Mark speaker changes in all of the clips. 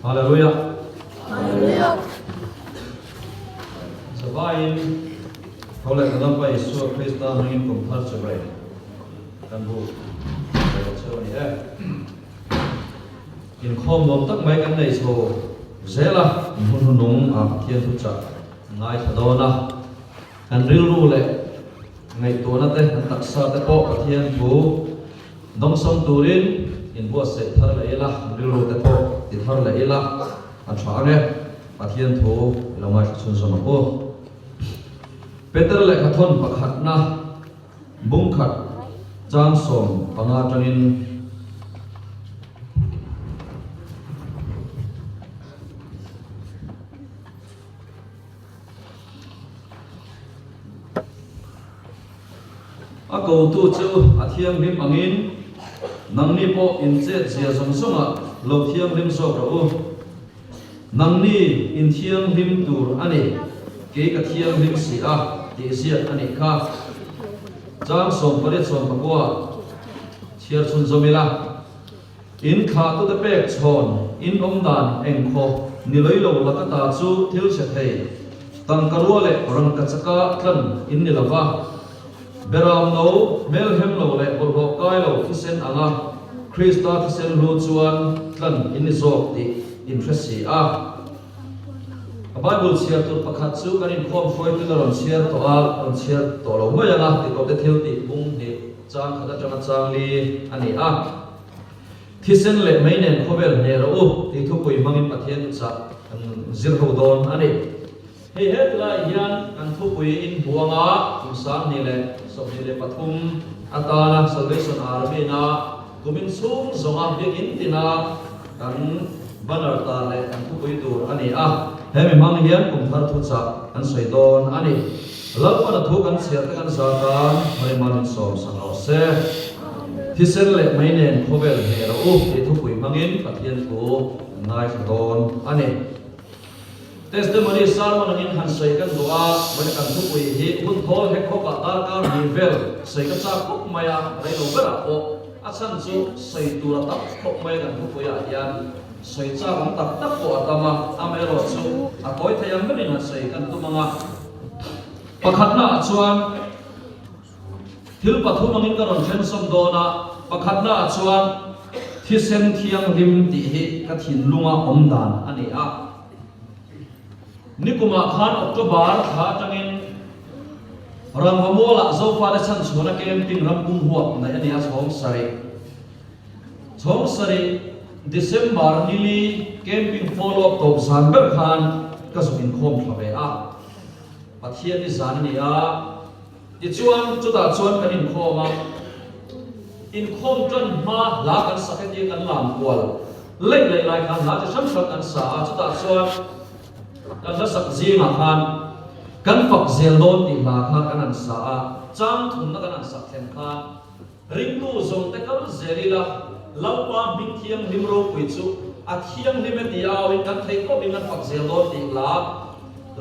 Speaker 1: Hallelujah.
Speaker 2: Hallelujah.
Speaker 1: Zavaiin tho leh kan Lalpa Isua Krista hmangin kum thar che rei kan bu rei cheu a ni e. Inkhawm nuam tak mai kan nei chho zel a, hun hunung ah Pathian thuchah ngaithla dawn a. Kan rilru leh ngaihtuahna te, kan taksa te pawh Pathian thu dawngsawm turin inbuatsaih thar leh ila, kan rilru te pawh ti thar leh ila a tha ang e. Pathian thu i lo ngaithla chhunzawm ang u. Peter lehkhathawn pakhatna bungkhat chang 15 atangin. A kotu chu a thianghlim angin nangni pawh in chet zia zawng zawngah lo thianghlim zawk rawh u. Nangni in thianghlim tur a ni, kei ka thianghlim si a, tih ziak a nih kha. Chang 18 19 chhiar chhunzawm ila. In thlahtute pek chhawn in awm dan engkhaw ni loi lo laka ta chu thil chhe thei, tangka rua leh rangka chaka tlan in ni lova, beram no, hmelhem lo leh bawlhhlawh kai lo thisen anga Krista thisen hlu chuan tlan in ni zawk tih in hre si a. A Bible chhiar tur pakhat chu kan inkhawm hruaitun a rawn chhiar tawh a, rawn chhiar tawh lo mai ang a, titawpte thil tih bung hnih chang khat atanga chang li a ni a. Thisen leh mei nen khawvel hneh rawh u tih thupui hmangin Pathian chah kan zir ho dawn a ni. Hei hetlaiah hian kan thupui inbuanga kum 2023 atana Salvation Army-na kumin chhung zawnga biakinn tina kan banner ta leh kan thupui tur a ni a. He mi hmang hian kum thar thuchah kan sawi dawn a ni. Lalpana thu kan chhiar te kan zah tan Hariman in sawm sak rawh se. Thisen leh mei nen khawvel hneh rawh u tih thupui hmangin Pathian thu kan ngaithla dawn a ni. Testimony sermon angin han sawi kan duh a, vawiin kan thupui hi hun thawl hek hawkah darkar hnih vel sawi ka chak khawp mai a, rei lo berah pawh a chhan chu sawi tur a tam khawp mai kan thupuiah hian sawi chak awm tak tak pawh a tam a, amaherawhchu a tawi thei ang berin han sawi kan tum ang a. Pakhatnaah chuan thil pathum angin ka rawn thensawm dawn a, pakhatnaah chuan thisen thianghlim tih hi ka thinlunga awm dan a ni a. Nikumah khan October thla atangin Rangvamualah Zofate chhanchhuahna camping ram pum huap neih a ni a, chhawng sarih. Chhawng sarih December nili camping follow up tawp zan ber khan ka zuk inkhawm thla ve a. Pathian ni zan a ni a, tichuan chutah chuan kan inkhawm a, inkhawm tan hma hla kan sak hetia kan lam kual laih laih lai khan hla chi hrang hrang kan sa a, chutah chuan kan hla sak zingah khan kan fak zel dawn tih hla kha kan han sa a, chang thumna kan han sak thlen khan Ringtu zawng te kal zel ila, Lalpa hming thianghlim ropui chu a thianghlim e tih auin kan theih tawpin kan fak zel dawn tih hla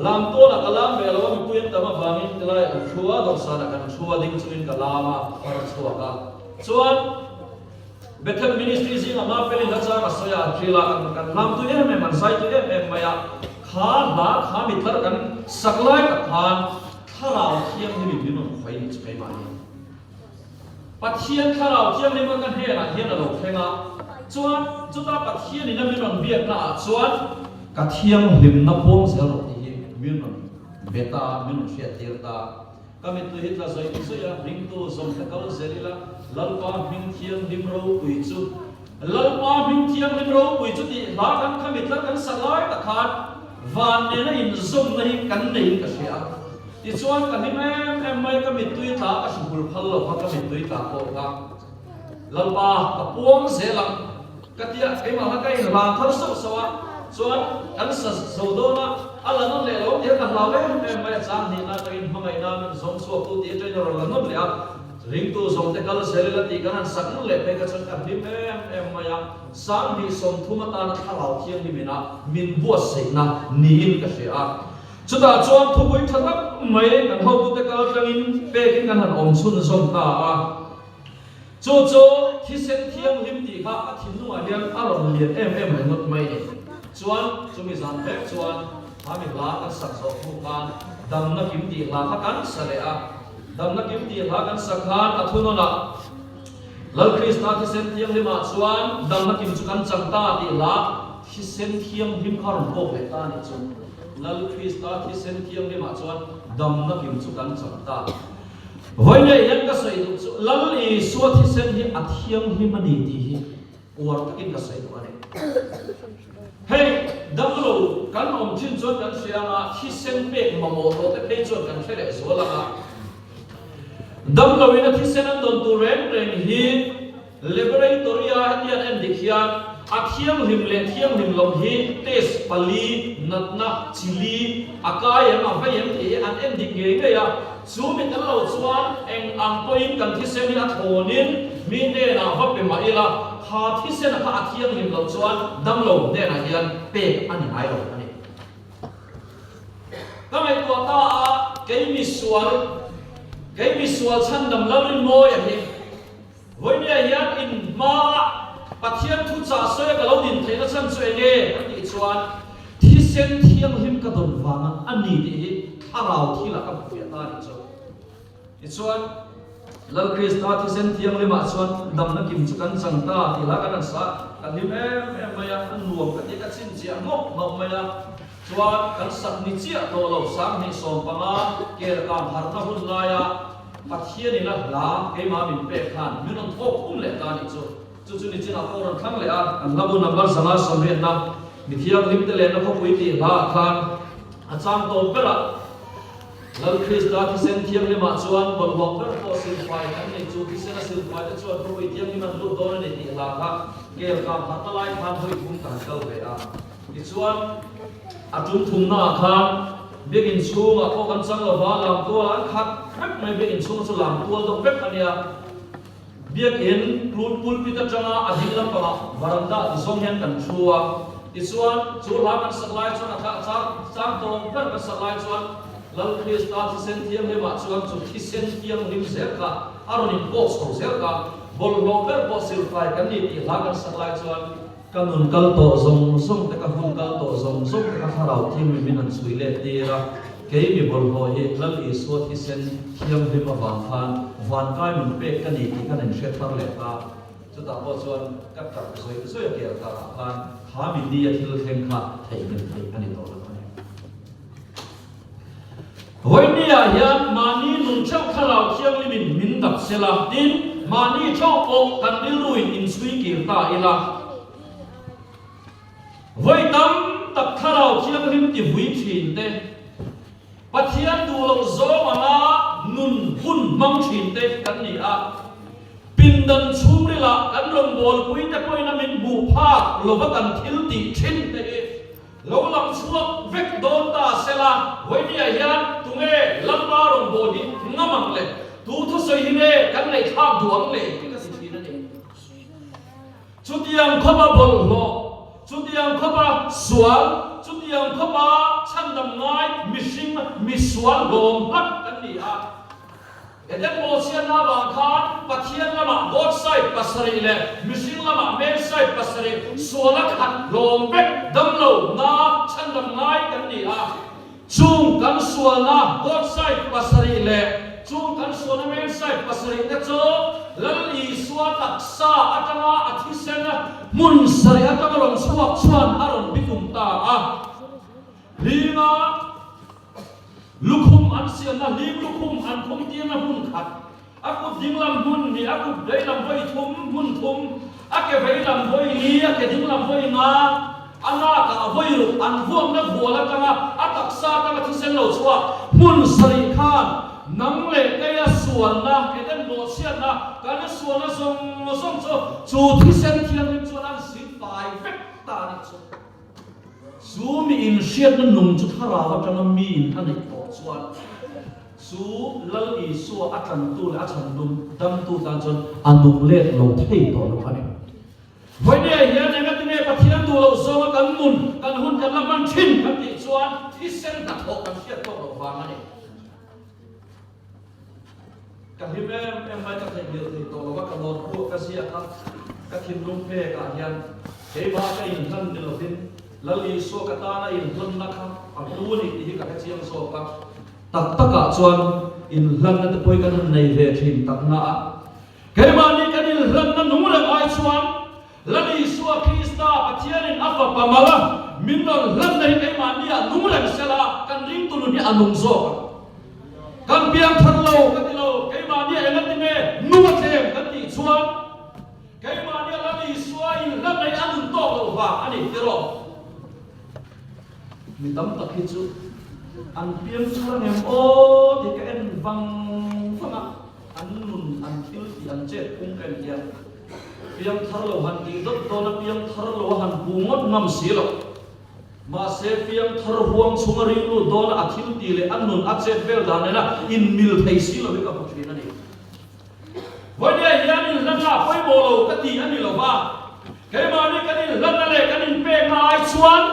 Speaker 1: Lamtualah ka lam ve lo a, mipui an tam avangin tilaiah kan thu a, dawhsanah kan thu a, ding chungin ka lam a, phar a chhuak a. Chuan Bethel Ministry zingah Mafeli hla chang a sawi a, an hril a, kan kan lam tui em em, an zai tui em em mai a, kha hla kha mitlar kan sak lai tak khan Thlarau Thianghlimin min rawn khawi nih chu keimah hi. Pathian Thlarau Thianghlim ka hnenah hian a lo thleng a, chuan chuta Pathianin a min rawn biakna ah chuan ka thianghlimna puang zel rawh tih hi min rawn be ta a, min rawn hriattir ta. Ka mittui hi tla zawih zawih a, ringtu zawm te kal zel ila, Lalpa hming thianghlim ropui chu, Lalpa hming thianghlim ropui chu tih hla kan kha mitla kan sa lai tak khan van nena inzawmna hi kan neiin ka hria a. Tichuan ka hlim em em mai, ka mittui tla ka hru hul phal lo kha, ka mittui tla pawh kha Lalpa ka puang zel ang ka ti a, keimah kha ka inhlan thar sauh sauh a, chuan kan sa zo dawn a, a la nawn leh lo tih kha ka hlau em em mai a, chang hnihna atangin hmangaihna min zawng chhuak tu tih atangin a rawn la nawn leh a, ringtu zawng te kal zel ila tih kan han sak nawn leh phei kha chuan ka hlim em em mai a, 2030 atana thlarau thianghlim ina min buatsaihna niin ka hria a. Chutah chuan thupui tha tak mai kan hotute kal tlangin pekin kan han awm chhunzawm ta a. Chu chu thisen thianghlim tih kha a thinlungah hian a rawn lian em em ringawt mai ni. Chuan chumi zan vek chuan khami hla kan sak zawh hnu khan Damna Kim tih hla kha kan sa leh a. Damna Kim tih hla kan sak khan a thunawnah Lal Krista thisen thianghlimah chuan damna kim chu kan chang ta tih hla thisen thianghlim kha rawn kawk leh ta a nih chu. Lal Krista thisen thianghlimah chuan damna kim chu kan chang ta. Vawiin hian ka sawi duh chu Lal Isua thisen hi a thianghlim a ni tih hi uar takin ka sawi duh a ni. Hei damlo kan awm thin chuan kan hria anga thisen pek mamawh tawh te phei chuan kan hre leh zual anga Damloin a thisen an dawn tur reng reng hi laboratory-a hetiang en dik hian a thianghlim leh thianghlim loh hi test pali, natna, chili, a kai em, a vei em tih hi an en dik ngei ngei a. Chu mi tel lo chuan eng ang pawhin kan thisen hi a thlawnin mi hnenah va pe mah ila, kha thisena kha a thianghlim loh chuan damlo hnenah hian pek a ni ngai lo a ni. Ka ngaihtuah ta a, kei misual, kei misual chhandam Lalrinmawia hi vawinia hian in hmaa Pathian thuchah sawi a ka lo din theihna chhan chu eng nge ka tih chuan thisen thianghlim ka dawn vanga a ni tih hi thlarau thilah ka hmu fiah ta a nih chu. Tichuan, Lal Krista thisen thianghlimah chuan damna kim chu kan chang ta tih hla kan han sa, kan hlim em em mai a, a nuam ka ti, ka chhinchhiah ngawk ngawk mai a. Chuan, kan sak ni chiah tawh lo, 2015 Kelkang harhna hun laia Pathianin a hla keimah min pek khan min rawn thawk khum leh ta a nih chu. Chu chu nichinah pawh rawn thlang leh a, kan hla bu number 190na Mithianghlim te lenna khawpui tih hlaah khan a chang tawp berah, Lal Krista thisen thianghlimah chuan bawlhhlawh ber pawh silfai kan nei chu thisena silfai te chuan khawpui thianghlim an lut dawn a ni tih hla kha kel kang khat a lai khan hawi thum ka han kal ve a. Tichuan, a tum thumnaah khan biakinn chhungah pawh kan chang lova, lamtual an khat vek mai, biakinn chhunga chu lamtual deuh vek a nia. Biakinn pulpit atanga a ding lampangah varanda ti zawng hian kan thu a, tichuan chu hla kan sak lai chuan a thlah chang chang tawng ber kan sak lai chuan Lal Krista thisen thianghlimah chuan chu thisen thianghlim zel kha a rawn inpawk chho zel kha bawlhhlawh ber pawh silfai kan ni tih hla kan sak lai chuan Ka nun kal tawh zawng zawng te, ka hun kal tawh zawng zawng te kha thlarau thianghlim in an chhui let tir a, kei mi bawlhhlawh hi Lal Isua thisen thianghlim avang khan vankai nun pek ka ni tih ka nen hre thar leh ta. Chutah pawh chuan ka tap zawih zawih a kel karah khan kha mi ni a thil thleng kha theihnghilh theih a ni tawh lo a ni. Vawinia hian mahni nun theuh thlarau thianghlimin min dap sela, tin, mahni theuh pawh kan rilruin inchhui kir ta ila. Vawi tam tak thlarau thianghlim ti vui thin te, Pathian duh loh zawng anga nun hun hmang thin te kan ni a. Pindan chhungrilah kan rawngbawlpui te pawhin a min hmuh phak lova kan thil tih thin te hi Lo lang chhuak vek dawn ta sela, Vawinia hian tunge Lalpa rawngbâwl hi ngam ang le? Tu thusawi hi nge kan ngaihthlak duh ang le? Tih ka ti thin a ni. Chutiang khawpa bawlhhlawh, chutiang khawpa sual, chutiang khawpa chhandam ngai mihring misual hlawm hlak kan ni a. Eden bawlchhiatna avang khan Pathian lamah God side pasarih leh mihring lamah man side pasarih suala khat hlawm vek damlo na chhandam ngai kan ni a. Chung kan sualna God side pasarih leh chung kan sualna man side pasarih te chu Lal Isua taksa atanga a thisen hmun sarih atanga rawn chhuak chuan a rawn bitum ta a. Hlinga. Lukhum an siamna hlim lukhum an khum tirna hmun khat, a kut dinglam hmun hnih, a kut veilam vawi thum hmun thum, a ke veilam vawi li, a ke dinglam vawi nga, a nakah a vawi ruk an vuakna vual atanga a taksa atanga thisen lo chhuak hmun sarih khan nang leh keia sualna, Eden bawhchhiatna, kan sualna zawng zawng chu chu thisen thianghlim chuan an zin fai vek ta a nih chu. Chu mi inhriatna nung chu thlarau atanga miin a neih tawh chuan chu Lal Isua a tlantu leh a chhandum damtu tan chuan a nung let lo thei tawh lo a ni. Vawinia hian engatinge Pathian duh loh zawnga kan nun, kan hun kan la hman thin kan tih chuan thisen hnathawh kan hriat tawk loh vang a ni. Ka hlim em em mai, ka theihnghilh thei tawh lo va, ka notebook ka ziak a, ka thinlung pekah hian keimah ka inhlan ni lovin. Lal Isua ka tana inhlanna kha a hlu a ni tih hi ka hre chiang zawk a. Tak takah chuan inhlanna te pawh hi kan han nei ve thin tak na a. Keimahni kan inhlanna nung reng ai chuan Lal Isua Krista Pathianin a Fapa mal a min rawn hlanna hi keimahniah nung reng sela kan ringtu nun hi a nung zawk ang. Kan piang thar lo ka ti lo, keimahniah engati nge nung a tlem kan tih chuan keimahniah Lal Isua inhlanna hi a nun tawk loh vang a ni tiraw? Mi tam tak hi chu an piang thar angem aw tih ka en vang vang a, an nun an thil tih an chet phung ka en hian piang thar lo han tih dawt dawn a piang thar lo a han pu ngawt ngam si lo. Mahse piang thar huang chhunga ring lut dawn a a thil tih leh a nun a chet vel dan nena inmil thei si lo hi ka hmu thin a ni. Vawinia hian inhlanna a pawimawh lo ka ti a ni lo va, keimahni kan inhlanna leh kan inpekna ai chuan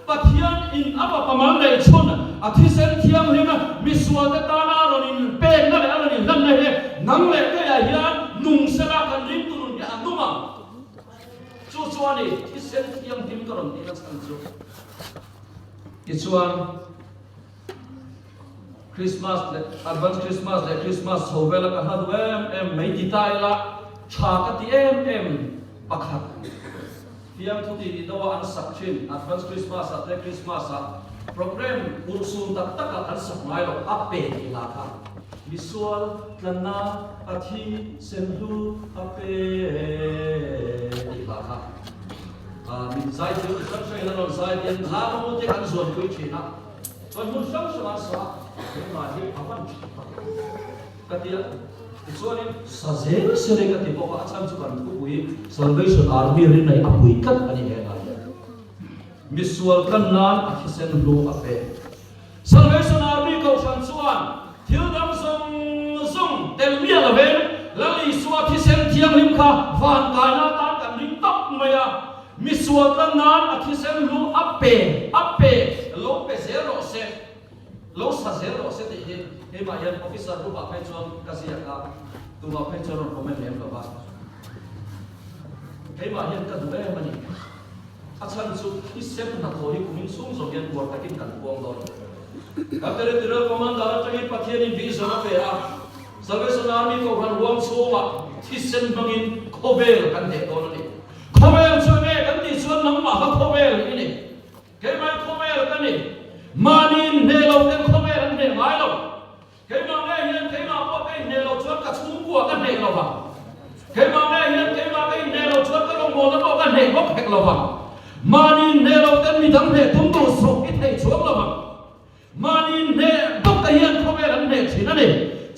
Speaker 1: Pathian in a Fapa mal neih chhun a thisen thianghlim misualte tana a rawn inpekna leh a rawn inhlanna hi nang leh keiah hian nung sela kan ringtu nun hi a nung ang. Chu chuan i thisen thianghlim ka rawn tihna chhan chu tichuan, Christmas leh Advance Christmas leh Christmas chho vela ka hla duh em em mai ti ta ila tha ka ti em em pakhat fiamthu tih tih deuha an sak thin Advance Christmas ah te Christmas ah program urhsun tak tak ah an sak ngai lo a pe tih hla kha misual tlanna a thi sen hlu a pe tih hla kha min zai thil chi hrang hrang in an rawn zai diam hla rawng te kan zuanpui thin a. Chuan hmun hrang hrangah sa keimah hi a van tha tak ka ti a, tichuanin sa zel sel in ka ti bawk a, a chhan chu kan thupui Salvation Army rinai a pui tlat a ni hengah hian. Misual tlan nan a thisen hlu a pe. Salvation Army kohhran chuan thil dang zawng zawng tel miah lovin Lal Isua thisen thianghlim kha van kaina atan kan ring tawp mai a, Misual tlan nan a thisen lu a pe, a pe, lo pe zel rawh se, lo sa zel rawh se tih hi keimah hian officer group ah phei chuan ka ziak a, tumah phei chuan rawn comment lem lo va. Keimah hian ka duh em a ni. A chhan chu thisen hnathawh hi kumin chhung zawng hian uar takin kan puang dawn. Kan Territorial Commander atangin Pathianin vision a pe a, Salvation Army Kohhran huang chhungah thisen hmangin khawvel kan hneh dawn a ni. Khawvel chu enge kan tih chuan nangmah kha khawvel i ni. Keimah hi khawvel ka ni. Mahni inhneh lo ten khawvel an hneh ngai lo. Keimah nge hian keimah pawh ka inhneh loh chuan ka chhungkua ka hneh lo vang. Keimah nge hian keimah ka inhneh loh chuan ka rawngbawlna pawh ka hneh bawk hek lo vang. Mahni inhneh lo ten midang hneh tum duh suh i thei chuang lo vang. Mahni hneh bawk te hian khawvel an hneh thin a ni.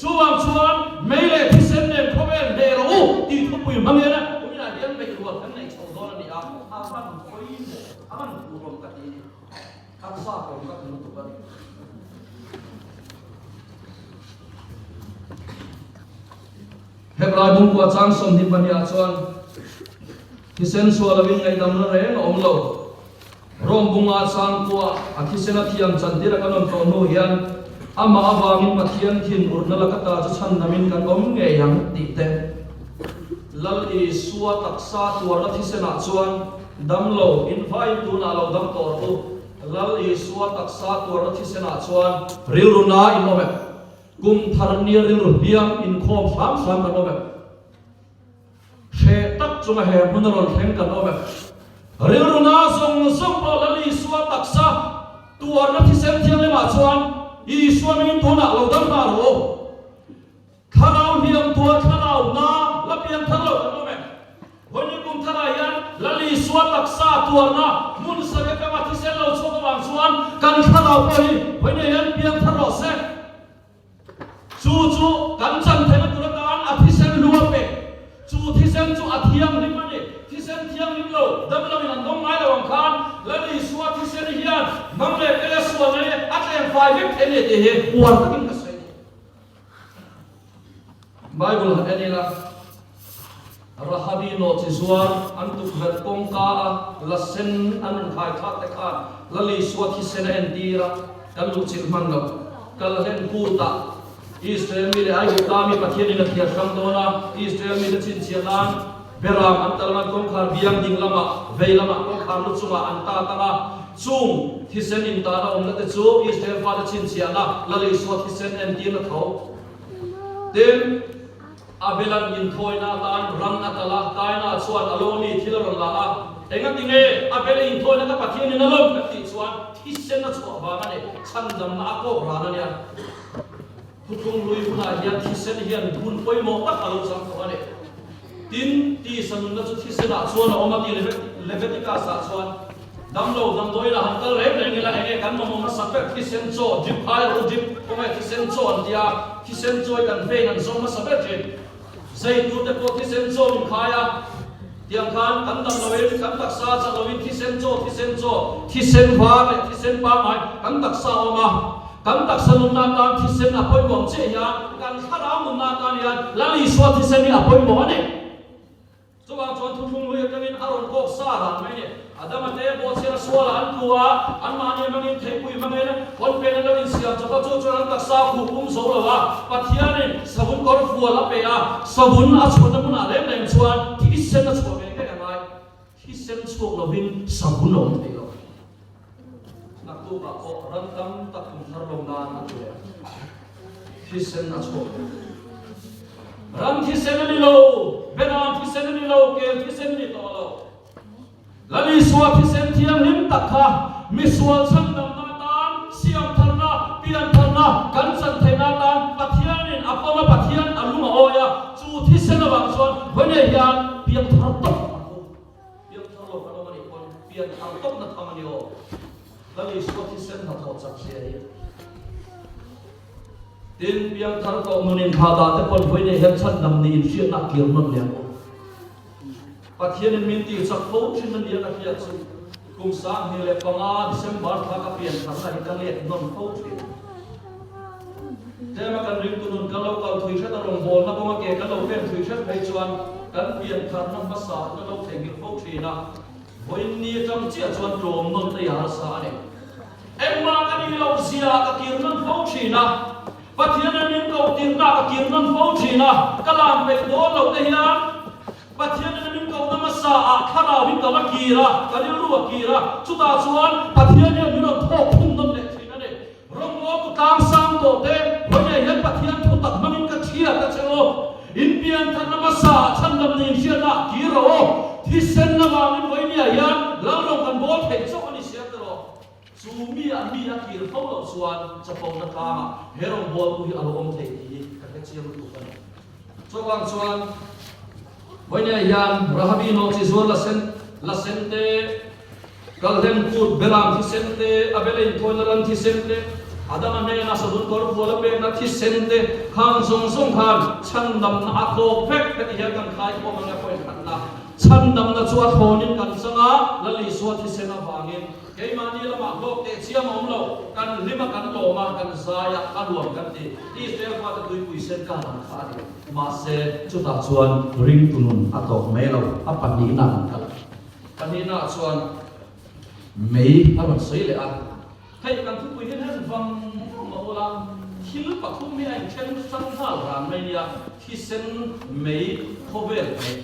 Speaker 1: Chuvang chuan mei leh thisen nen khawvel hneh rawh u tih thupui hmang hian kuminah hian beihrual kan neih chho dawn a ni a, a van pawimawh, a van phurawm ka ti a ni. A chakawm ka ti lutuk a ni. Hebrai bungkua chang 22 ah chuan thisen chhuah lovin ngaihdamna reng a awm lo. Rom bunga changkua a thisen a thiam chantir a kan awm tawh hnu hian amah avangin Pathian thin urna laka ta chu chhannamin kan awm ngei ang tih te, Lal Isua taksa tuarna thisenah chuan damlo invaiin tunah lo dam tawh rawh u, Lal Isua taksa tuarna thisenah chuan rilru na in awm em? Kum thar nia rilru hliam inkhawm hram hram kan awm em? Hreh tak chunga he hmun a rawn thleng kan awm e. Rilru na zawng zawng pawh Lal Isua taksa tuarna thisen thianghlimah chuan Isua mingin tunah lo dam nghal rawh u. Thlarau hliam tuar thlarau na la piang thar lo kan awm e. Vawiin kum tharah hian Lal Isua taksa tuarna hmun sarih atanga thisen lo chhuak avang chuan kan thlarau pawh hi vawiin hian piang thar rawh se. Chu chu kan chan theihna tur atan a thisen hlu a pe. Chu thisen chu a thianghlim a ni. Thisen thianghlim lo, dam loin an dawng ngai lo ang khan Lal Isua thisen hian nang leh kei a sualna hi a tleng fai vek thei a ni tih hi uar takin ka sawi a ni. Bible han en ila, Rahabi nawh chi zuar an tukverh kawngka a la sen an rawn khai thlak te khan Lal Isua thisen a entir a, kan luh chilh hman lo. Kalhlen kutah Israel mi leh Aigupta mi Pathianin a thliar hrang dawn a, Israel mite chhinchhiah nan Beram an tal nan kawngkhar biang ding lamah vei lamah kawngkhar. kawngkhar lu chungah an tat ang a, chung thisen intahna awmna te chu Israel fate chhinchhiahna Lal Isua thisen entirna tho. Tin, Abela'n inthawina atan ran a tal a, Kaina chuan a lo mi thil a rawn la a. Engatinge Abela inthawina ka Pathianin a lawm kan tih chuan thisen a chhuah vang a ni, chhandamna a kawk ran a nia. Thuthlung hlui hunah hian thisen hian hmun pawimawh tak a lo chang tawh a ni. Tin, tisa nunna chu thisenah chuan a awm a ti Leviticus-ah chuan. Damlo damdawiin a han kal reng reng ila enge kan mamawh hmasa ber thisen chaw drip khai rawh u drip kawngah thisen chaw an tia thisen chawi kan vein an zawng hmasa ber thin. Zei tur te pawh thisen chaw min khai a tiang khan kan dam loin kan taksa chak loin thisen chaw thisen chaw thisen var leh thisen pangngai kan taksa a awm a kan taksa nunna atan thisen a pawimawh ang chiah hian kan thlarau nunna atan hian Lal Isua thisen hi a pawimawh a ni. Chuvang chuan thuthlung hlui atangin a rawn kawk sa ran mai ni. Adama te bawhchhiar sualah an tlu a, anmahni hmangin theipui hmangin hawn pen an lo insiam chawp a, chu chuan an taksa khuh pum zo lo a, Pathianin savun kawr fual a pe a, savun a chhuahna hmunah reng reng chuan thisen a chhuah ve ngei a ngai. Thisen chhuak lovin savun a awm thei lo. Naktukah pawh ram tam tak kum thar lo nan a ti leh. Thisen a chhuak leh. Ram thisen a ni lo, Beram thisen a ni lo, kel thisen a ni tawh lo. Lal Isua thisen thianghlim tak kha misual chhandamna atan, siamtharna, piantharna kan chan theihna atan Pathianin a pawm a, Pathian a lung a awi a, chu thisen avang chuan vawiin hian piangthar tawp a pu. Piangthar lo kan awm a nih pawn pianthar tawpna tham a ni aw. Lal Isua thisen hnathawh chak zia hi. Tin, piangthar tawh nun inthlah dah te pawn vawi nei hian chhandam niin hriatna a kir nawn leh ang aw. Pathianin min tih chak fo thin a nia ka hriat chu kum 2005 December thla ka piantharna hi ka let nawn fo thin. Tlema kan ringtu nun kan lo kal thui hret a rawngbawlna kawnga ke kan lo pen thui hret phei chuan kan piantharna hmasa kan lo theihnghilh fo thin a, vawiin ni atang chiah chuan tlawm nawn te i harsa a ni. Engmah ka nih loh zia ka kir nawn fo thin a, Pathian in min koh tirna ka kir nawn fo thin a, ka lan peih dawn loh te hian Pathian in min kohna hmasa ah thlarau hi ka va kir a, ka rilru a kir a, chutah chuan Pathian hian min rawn thawk thum nawn leh thin a ni. Rawngaw tu tlang sang tawh te, vawiin hian Pathian thu tak hmangin ka chhiat a che aw. In piantharna hmasa ah chhandam niin hriatna ah kir rawh aw. Thisen avangin vawinia hian Lalrawng kan bawl theih chauh a ni sia tiraw. Chu mi ah mi a kir fo loh chuan chapona tlangah he rawngbawltu hi a lo awm thei tih hi ka hre chiang lutuk a ni. Chuvang chuan vawinia hian Rahabi nawhchi zuar la sen la sen te, Kalhlem kut Beram thisen te, Abel inthawina ran thisen te, Adama hnena savun kawr fual a pekna thisen te khang zawng zawng khan chhandamna a kawk vek heti hian kan khai khawm ang e point khatna chhandamna chu a thlawnin kan chang a, Lal Isua thisen avangin keimahni lamah hlawk teh chiam a awm lo, kan hlim a kan lawm a kan zai a a nuam kan ti Israel fate tuipui sen khan an kha a ni mahse chutah chuan ringtu nun a tawk mai lo a pahnihna an kal. Pahnihnaah chuan mei a rawn sawi leh a, hei kan thupui hian heng vang vang a ul a, thil pathum hi a inthen hrang nghal ran mai nia, thisen, mei, khawvel leh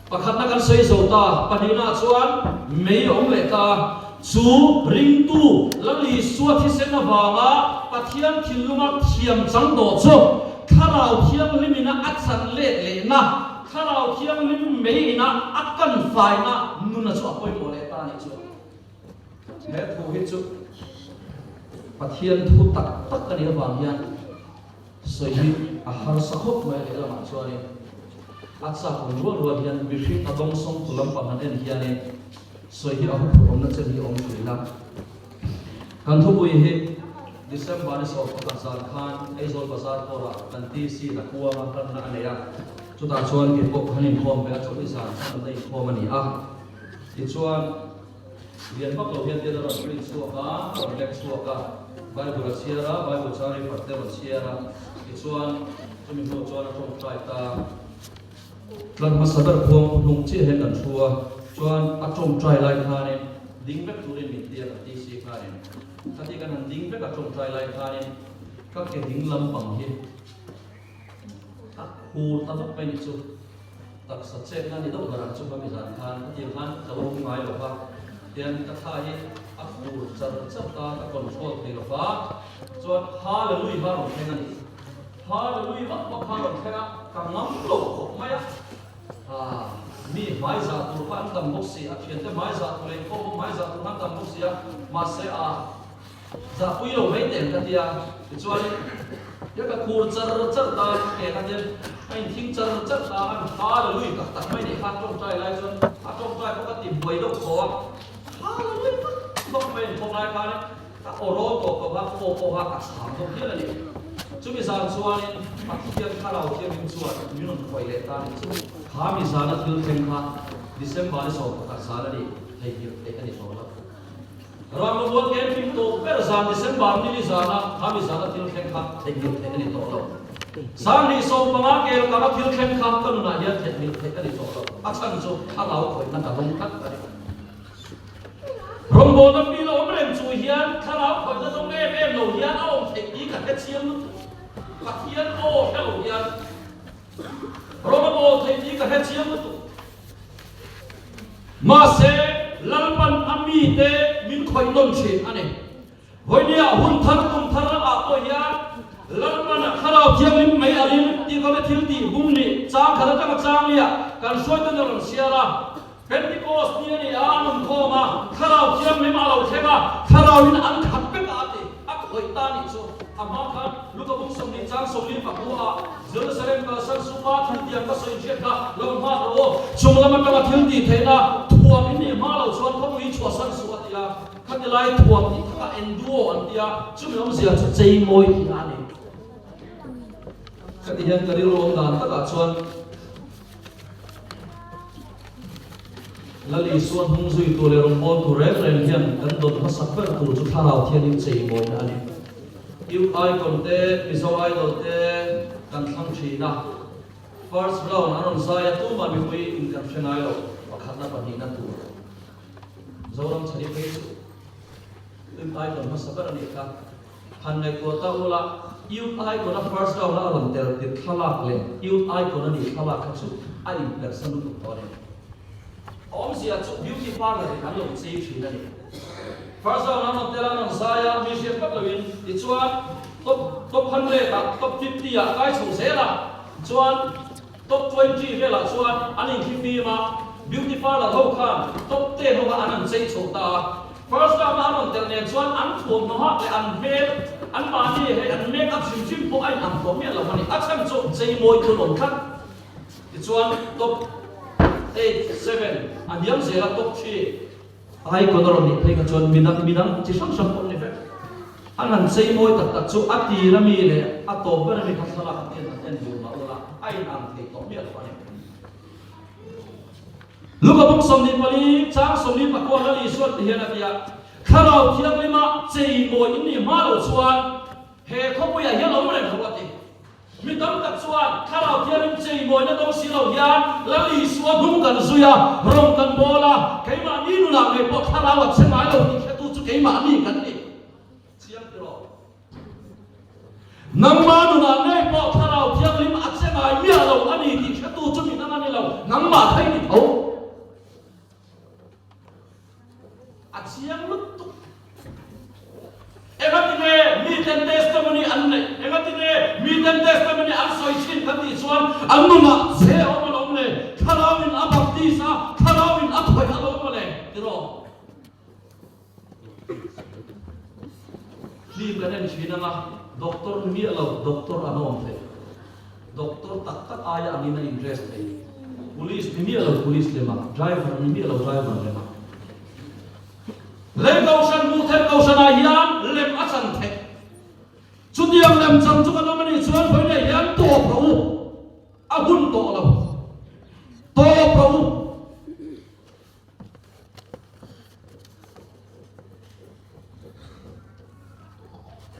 Speaker 1: pakhatna kan sawi zo ta, pahnihnaah chuan mei a awm leh ta, chu ringtu Lal Isua thisen avanga Pathian thinlunga thiam chang tawh chu Thlarau Thianghlimina a chan let lehna, Thlarau Thianghlim mei ina a kan faina nuna chu a pawimawh leh ta anih chu. He thu hi chu Pathian thu tak tak a nih avang hian sawi hi a harsa khawp mai lehlamah chuanin a chak awm rual rual hian mihring a dawngsawng tu lampang han en hianin sawi hi a huphurh awmna chen hi a awm thin a. Kan thupui hi December ni 11 zan khan Aizawl Bazar kawrah kan TC na kuanga hlanna a nei a, chutah chuan kei pawh kan inkhawm ve a, chawlhni zan khan an la inkhawm a ni a. Tichuan, lian vak lo hian tian a rawn print chhuak a, a rawn lek chhuak a, Bible a chhiar a, Bible chang refer te a rawn chhiar a, tichuan chumi hnu chuan a tawngtai ta. Tlar hmasa ber khuang pu hnung chiah hian kan thu a, chuan a tawngtai lai khanin ding vek turin min ti a kan ti si khanin khati kan han ding vek a tawngtai lai khanin ka ke ding lampang hi a khur ta vak mai ni chu. Taksa chetna ni deuh berah chu ka mi zan khan hetiang khan ka lo hmu ngai lo va, tian ka thla hi a khur char char ta, ka control thei lo va, chuan Hallelui kha a rawn thleng a ni. Hallelui vak vak kha a rawn thleng a, ka ngam lo khawp mai a. Aaa mi hmai zah tur kha an tam bawk si a, thiante hmai zah tur leh inkhawm pawh hmai zah tur kha an tam bawk si a, mahse a zahpui lo mai teh ka ti a, tichuanin hian ka khur char char ta ke kha ten a inthing char char ta a, an hallelui tak tak mai nih kha tawngtai lai chuan a tawngtai pawh ka ti buai deuh thaw a, hallelui vak vak mai inkhawm lai khanin Ka aw rawl tawh tawh a, aw pawh kha ka chhang dawk hial a ni. Chumi zan chuanin Pathian Thlarau Thianghlim chuan min rawn khawi leh ta a ni chu. Kha mi zana thil thleng kha December ni 11 zan a ni theihnghilh theih a ni tawh lo. Ramlubual camping tawh ber zan December ni ni zana kha mi zana thil thleng kha theihnghilh theih a ni tawh lo. Sanghnih 15 kel kanga thil thleng kha ka nunah hian theihnghilh theih a ni tawh lo. A chhan chu Thlarau khawihna ka dawng tlat a ni. Rawngbawlna fil a awm reng chu hian thlarau khawihna dawng em em lo hian a awm theih tih ka hre chiang lutuk. Pathian aw hre lo hian rawng a bawl theih tih ka hre chiang lutuk. Mahse, Lalpan a mite min khawih nawn thin a ni. Vawinia hun thar kum thar ah pawh hian Lalpan Thlarau Thianghlim mai a rin tih kawng a thil tih hum nih chang khat atanga chang lia kan hruaitun a rawn sial a. Pentecost ni a ni a, an awm khawm a, Thlarau Thianghlim a lo thleng a, Thlarauin an khat vek a a ti. A khawih ta nih chu a hma khan Luka bung 20 chang 44 ah Jerusalem kalsan supa thil tiang ka sawi hriat kha lo nghak rawh aw, chung lam atanga thil tih theihna thuam in nih hma lo chuan khawpui chhuahsan suh a ti a. Khati lai thuam tih takah enduo an ti a, chumi awmzia chu chei mawi tih a ni. Khati hian ka rilru awm dan takah chuan Lal Isua hnung zui tur leh rawngbâwl tur reng reng hian kan dawn hmasak ber tur chu Thlarau Thianghlim chei mawina a ni. Youth Icon te, Mizo Idol te kan thlang thin a, First round an rawn zai a, tumah mipui in kan hre ngai lo, pakhatna pahnihna tur. Zoram chhani phei chu Youth Icon hmasa ber a nih kha. Han ngaihtuah ta ula, Youth Icon a first round a a rawn tel tir thlalak leh Youth Icon a nih thlalak kha chu a inpersan lutuk tawh a ni. A awmzia chu beauty parlour in an lo chei thin a ni. First round an rawn tel a, an rawn zai a, mi hriat vak loin tichuan top top hundred ah, top 50 ah kai chho zel a, chuan Top 20 velah chuan an inthli fim a, beauty parlour ho khan top 10 ho kha an han chei chho ta a. First round a an rawn telh nen chuan an thuamhnaw hak leh an hmel, an mahni hei an make up hrim hrim pawh a inang tawh miah lo a ni. A chhan chu chei mawi thun awm tlat. Tichuan top eight, seven a hniam zel a, top three Icon a rawn nih phei kha chuan midang midang chi hrang hrang pawh an ni vek. An han chei mawi tak tak chu a tir ami leh a tawp ber ami kha thlalak an en an en dun mah ula a in ang thei tawh miah lo a ni. Luka bung 24 chang 24 Lal Isuan ti hian a ti a, Thlarau Thianghlima chei mawi in nih hma lo chuan he khawpuiah hian awm reng lo a ti. Mi tam tak chuan Thlarau Thianghlim cheimawina dawng si lo hian Lal Isua hnung kan zui a, rawng kan bawl a, keimahni nunah ngei pawh Thlarau a che ngai lo tih hretu chu keimahni kan ni. Chiang tiraw? Nangmah nunah ngei pawh Thlarau Thianghlim a che ngai miah lo a ni tih hretu chu mi dang a ni lo, nangmah thei ni tho. A chiang lutuk. Engatinge miten testimony an neih? Engatinge miten testimony an sawi thin kan tih chuan an nunah che a awm alawm le, Thlarauin a baptist a, Thlarauin a khawih alawm mawle tiraw? Film kan en thin anga doctor ni miah lo doctor an awm thei. Doctor tak tak aia angin a in-dress thei. Police ni miah lo police lem a, driver ni miah lo driver lem a. Lei kohhran hmuh theih kohhranah hian lem a chan theih. Chutiang lem chan chu kan awm a nih chuan vawiinah hian tawp rawh u. A hun tawh lo. Tawp rawh u.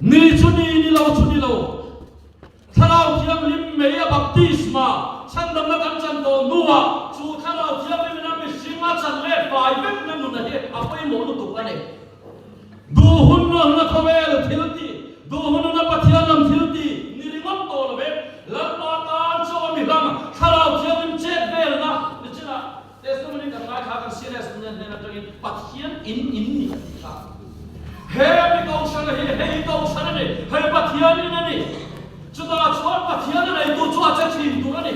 Speaker 1: Ni chu ni, ni lo chu ni lo. Thlarau Thianghlim mei a baptisma chhandamna kan chan tawh hnuah chu Thlarau Thianghlimin a mihring a chan leh fai vekna nuna hi a pawimawh lutuk a ni. Duh hun nunna khawvel thil ti, duh hun nuna Pathian lam thil ti ni ringawt tawh lo ve. Lalpa tan chu a mihlang Thlarau Thianghlim chet velna. Pathian in in ni a tih kha. He mi kohhran hi hei kohhran a ni, hei Pathian in a ni. Chutah chuan Pathian a neitu chu a che thin tur a ni.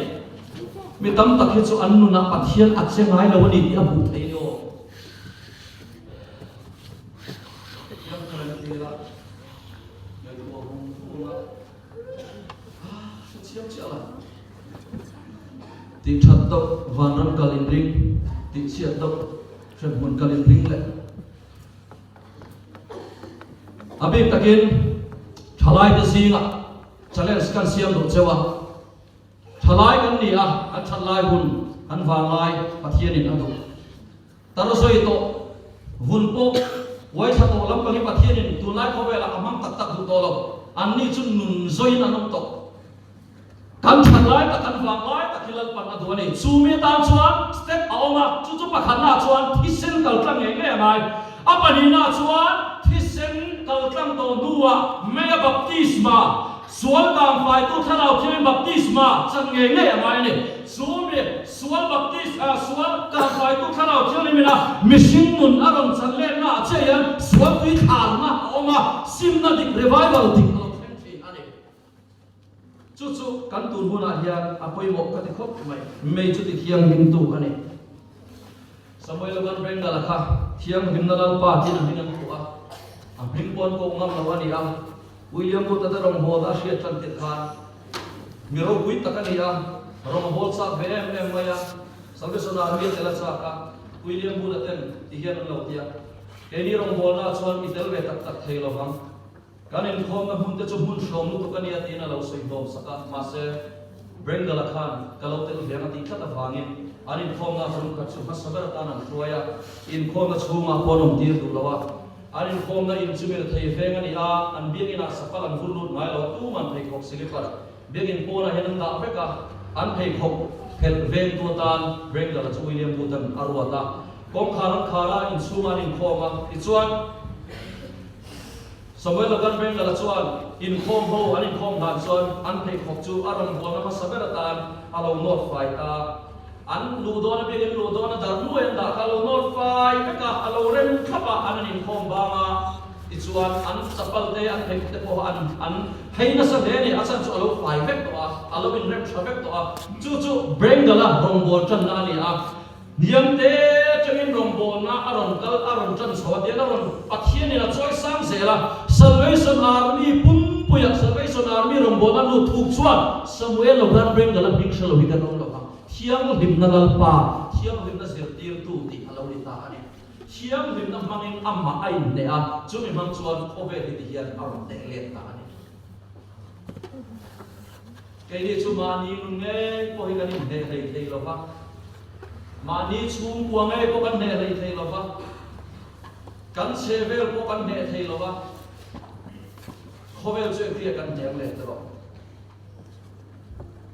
Speaker 1: Mi tam tak hi chu an nunah Pathian a che ngai lo a ni tih a hmuh theih ni aw. Pathian kha rem tir a, ngaihtuah vung vung a, hre chiang chiah la. Tih that deuh vanram kal inring, tih chhiat deuh hremhmun kal inring leh a bik takin thalaite zingah challenge kan siam duh cheu a. Thalai kan ni a, kan that lai hun, kan vanglai Pathianin a duh. Tar sawi tawh vun pawh uai thla tawh lam pangin Pathianin tunlai khawvelah a hmang tak tak duh tawh lo. Anni chu nun zawiin an awm tawh. Kan that lai tak, kan vang lai tak hi Lalpan a duh a ni. Chu mi atan chuan step a awm a, chu chu pakhatnaah chuan thisen kal tlang ngei ngei a ngai. A pahnihnaah chuan thisen kal tlang tawh hnuah meia baptisma, Sual kangfaitu Thlarau Thiangin baptisma chan ngei ngei a ngai a ni. Chu mi sual baptis sual kangfaitu Thlarau Thianghlimin a mihring nun a rawn chan letna ah chiah hian sual tui thlarna a awm a, simna dik revival dik a lo thleng thin a ni. Chu chu kan tun hunah hian a pawimawh ka ti khawp mai. Mei chu ti thianghlimtu a ni. Samuel Van Brengala kha Thianghlimna Lalpa tiin a hming an khuh a, a hming pawh an koh ngam lo a ni a. William Booth-a te rawngbawlna a hriat tan tirh khan mi ropui tak a ni a, rawngbâwl chak ve em em mai a, Salvation Army a tel a chak a, William Booth-a ten ti hian an lo ti a, Keini rawngbawlnaah chuan i tel ve tak tak thei lo vang. Kan inkhawmna hmun te chu hmun hrawm lutuk a nia tiin a lo sawi hlawm sak a, mahse Brendel-a khan ka lo tel veng a tih tlat avangin an inkhawmna tum khat chu hmasa ber atan an hruai a, inkhawmna chhungah pawh an awm tir duh lo a. An inkhawmna in chu mirethei veng a ni a, an biakinah sapal an vur lut ngai lo a, tuman pheikhawk silipar biakin pawnah hian an dah vek a, an pheikhawk phelh vengtu atan Brendel-a chu William Booth-a'n a ruat a, kawngkhar an khar a, inchhungah an inkhawm a, tichuan. Samuel Logan Bengala chuan inkhawm ho an inkhawm hlan chuan an pheikhawk chu a rawn bualna hmasa ber atan a lo nawt fai ta. An luh dawn apiangin luh dawn a dar nuai an dah kha a lo nawt fai vek a, a lo rem thlap a, an an inkhawm bang a. Tichuan an chapal te, an pheikhawk te pawh an an phei nasa hle a ni, a chhan chu a lo fai vek tawh a, a lo inrem tha vek tawh a. Chu chu Bengala rawngbâwl ṭanna a ni a. Hniam te atangin rawngbawlna a rawn kal, a rawn tan chho a, tiang a rawn Pathianin a chawi sang zel a, Salvation Army pumpuiah Salvation Army rawngbawlna lut thuk chuan Samuel Logan Brengal a hming hre lo hi kan awm lo va, Thianghlimna Lalpa, Thianghlimna zirtirtu tih a lo ni ta a ni. Thianghlimna hmangin amah a inhneh a, chumi hmang chuan khawvel hi ti hian a rawn hneh let ta a ni. Keini chu mahni nun ngei pawh hi kan inhneh hlei thei lo va, mahni chhungkua ngei pawh kan hneh hlei thei lo va, kan chhehvel pawh kan hneh thei lo va, khawvel chu engtia kan hneng leh tawh.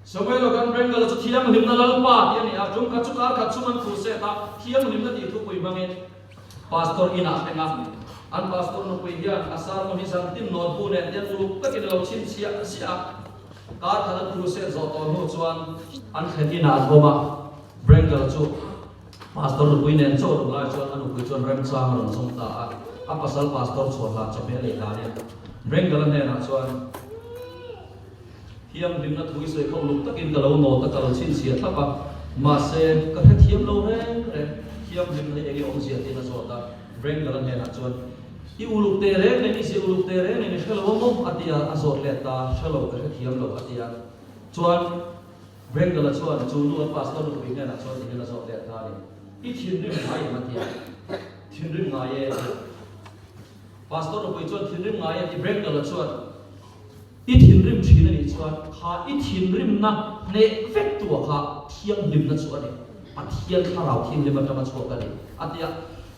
Speaker 1: Samuel kan Bengal chu thianghlimna Lalpa tih a ni a, tum khat chu kar khat chhung an thu set a, thianghlimna tih thupui hmangin Pastor inah thleng a, an pastor nupui hian a sermon hi zantin nawn bu nen te uluk takin a lo chhinchhiah ziah a. Kar khat an crusade zawh tawh hnu chuan an thlen inah an awm a, Brendel chu pastor nupui nen chaw run lai chuan a nupui chuan remchang a rawn zawng ta a, a pasal pastor chhuah hlan chawhmeh lei danin Brendel-a hnenah chuan, Thianghlimna thu i sawi kha uluk takin ka lo nawt a, ka lo chhinchhiah thlap a, mahse ka hrethiam lo reng reng. Thianghlimna hi enge awmzia tiin a zawt a, Brendel-a hnenah chuan, I uluk teh reng nen, i ziah uluk teh reng nen i hre lo a maw? a ti a, a zawt let ta, Hre lo, ka hrethiam lo, a ti a. Chuan Brendel-a chuan chu nu an pastor nupui hnenah chuan tihian a zawt let ta a ni, I thinrim ngai em? a ti a, Thinrim ngai e, a ti a. Pastor nupui chuan thinrim ngai e, a ti. Brendel-a chuan, I thinrim thin a nih chuan kha i thinrimna hneh vek tu ah kha thianghlimna chu a ni, Pathian thlarau thianghlim atanga chhuak a ni, a ti a.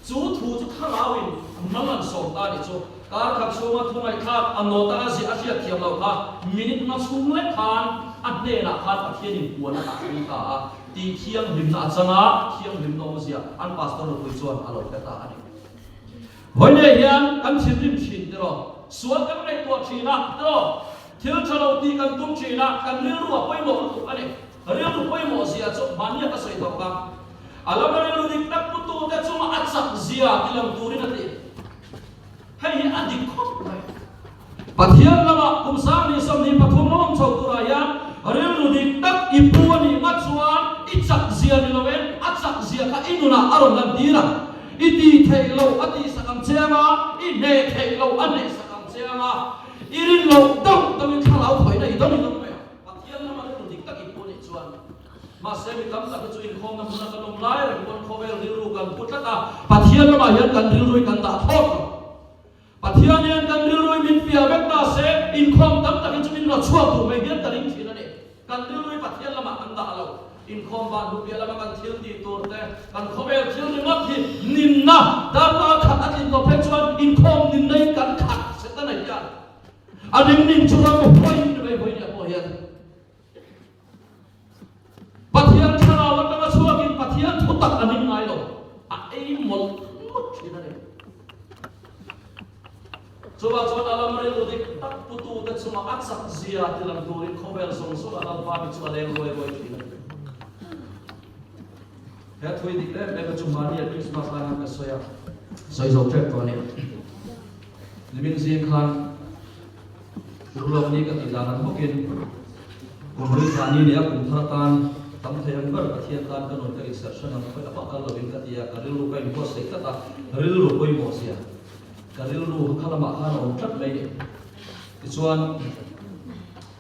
Speaker 1: Chu thu chu thlarauin mal an sawm ta a nih chu. Kar khat chhunga thu ngaihthlak a nawta a ziah a hriat thiam loh kha minute nga chhung lek khan a hnenah khan Pathianin puan a dah thleng ta a, tih thianghlimna a chang a, thianghlimna awmzia an pastor nupui chuan a lo hre ta a ni. Vawiinah hian kan thinrim thin tiraw? Sual kan ngaihtuah thin a tiraw? Thil tha lo tih kan tum thin a, kan rilru a pawimawh lutuk a ni. Rilru pawimawh zia chu mahnia ka sawi tawh kha. A lama rilru dik tak put putute chunga a chak zia tilang turin a ti. Hei hi a dik khawp mai. Pathian lamah kum 2023 lo awm chho turah hian rilru dik tak i pu a nih ngat chuan i chak zia ni loin a chak zia kha i nunah a rawn lantir ang. I ti theih loh a tihsak ang che anga, i hneh theih loh a hnehsak ang che anga, i rin loh deuh deuhin thlarau khawihna i dawn i dawn mai ang. Pathian lama rilru dik tak i pu a nih chuan. Mahse mi tam tak hi chu inkhawmna hmuna kan awm lai reng pawn khawvel rilru kan pu tlat a, Pathian lamah hian kan rilru hi kan dah thlawt lo. Pathian hian kan rilru hi min fiah vek ta se, inkhawm tam tak hi chu min rawchhuak duh mai hian ka ring thin a ni. Kan rilru hi Pathian lamah kan dah lo. Inkhawm van hnu piah lama kan thil tih tur te, kan khawvel thil ringawt hi ninna darkar khat a tlin tawh phei chuan inkhawm ninna in kan khat Setana hian a ning ning chu ram huai in ni mai vawiin ah pawh hian. Pathian thlarau atanga chhuakin Pathian thu tak a ning ngai lo, a ei mawlh mawlh thin a ni. Chuvah chuan a lam rilru dik tak putute chunga a chak zia ti lang turin khawvel zawng zawng a Lalpa mi chu a leng ruai ruai thin a ni. He thui dik em em a chu mahni a Krismas lai khan ka sawi a, sawi zo tep tawh a ni. Nimin zing khan Urlawk ni ka tih dan ang bawkin kum hlui thla ni nia kum thar atan tam thei ang ber Pathian tan ka nun ka inserh hran ang khawi amah kal lovin ka ti a, ka rilru ka inbuatsaih tlat a, rilru pawimawh zia ka rilru kha lamah khan a awm tlat mai ni. Tichuan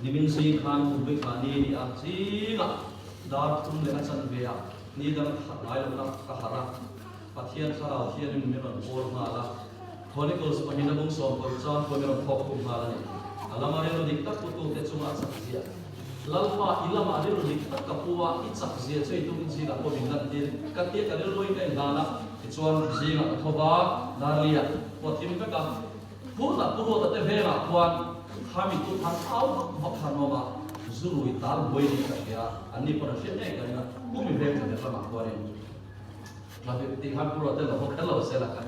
Speaker 1: nimin zing khan kum hlui thla ni ni a zingah dar thum leh a chanve ah ni dang khat ngai lohna ka harh a, Pathian thlarau hianin min rawn pawl nghal a. Chronicles pahnih na bung 10 chang pawh min rawn thawk khum nghal a ni. A lama rilru dik tak putute chunga a chak zia. Lalpa, i lamah rilru dik tak ka pu a, i chak zia chu i tumin zingah pawh min lantir. Ka tia ka rilruin ka inhlan a, tichuan zingah ka tho va, Darlia pawh a thim vek a. Phutah Pu Ruata te vengah khuan khami tu khan au vak vak kha an awm a, zu rui tal buai niin ka hria a, anni pawn an hriat ngei ka ring a, Pu mi veng tha ber lamah khuanin. Traffic tih khan Pu Ruata lo haw kher lo se la khan